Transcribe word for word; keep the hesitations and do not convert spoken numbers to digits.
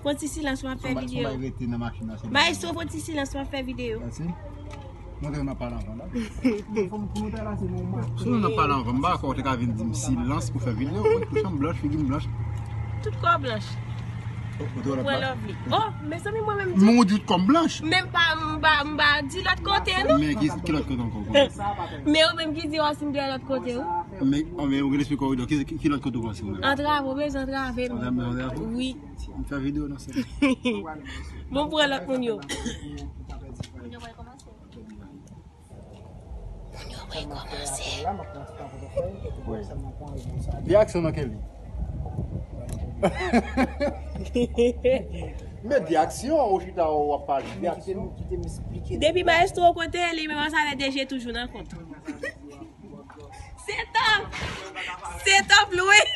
Fon ti silans, m ap fè videyo. Maestro, fon ti silans, m ap fè videyo. Montre m ap pale anvan la. Si nou nan pale anvan, m pa kwè w te ka vin di m silans pou fè videyo. Wi, kouch an blanch, figi m blanch. Tout kò blanch. Ou te wè lòt la? Lovely. Oh, mezanmi, mwen menm di. Men ou di tout kò m blanch. Men m pa, m pa, m pa di lòt kote, non. Men ki, ki lòt kote ankò? Men ou menm ki di, oh, si m te lòt kote, wi. Men, oh, men ou gen espri koridò. Ki, ki, ki lòt kote ou panse ou menm? Antrave, ou bezwen antrave m. Antrave, antrave? Wi. M fè videyo nan sèl. Bon, pran lòt moun yo. Moun yo pral kòmanse. Di aksyon nan Kelly. Men di aksyon, ou chita w ap pale. Di aksyon. Depi maestro kote li, men sa vle di je toujou nan kont. Se top! Se top, Louis!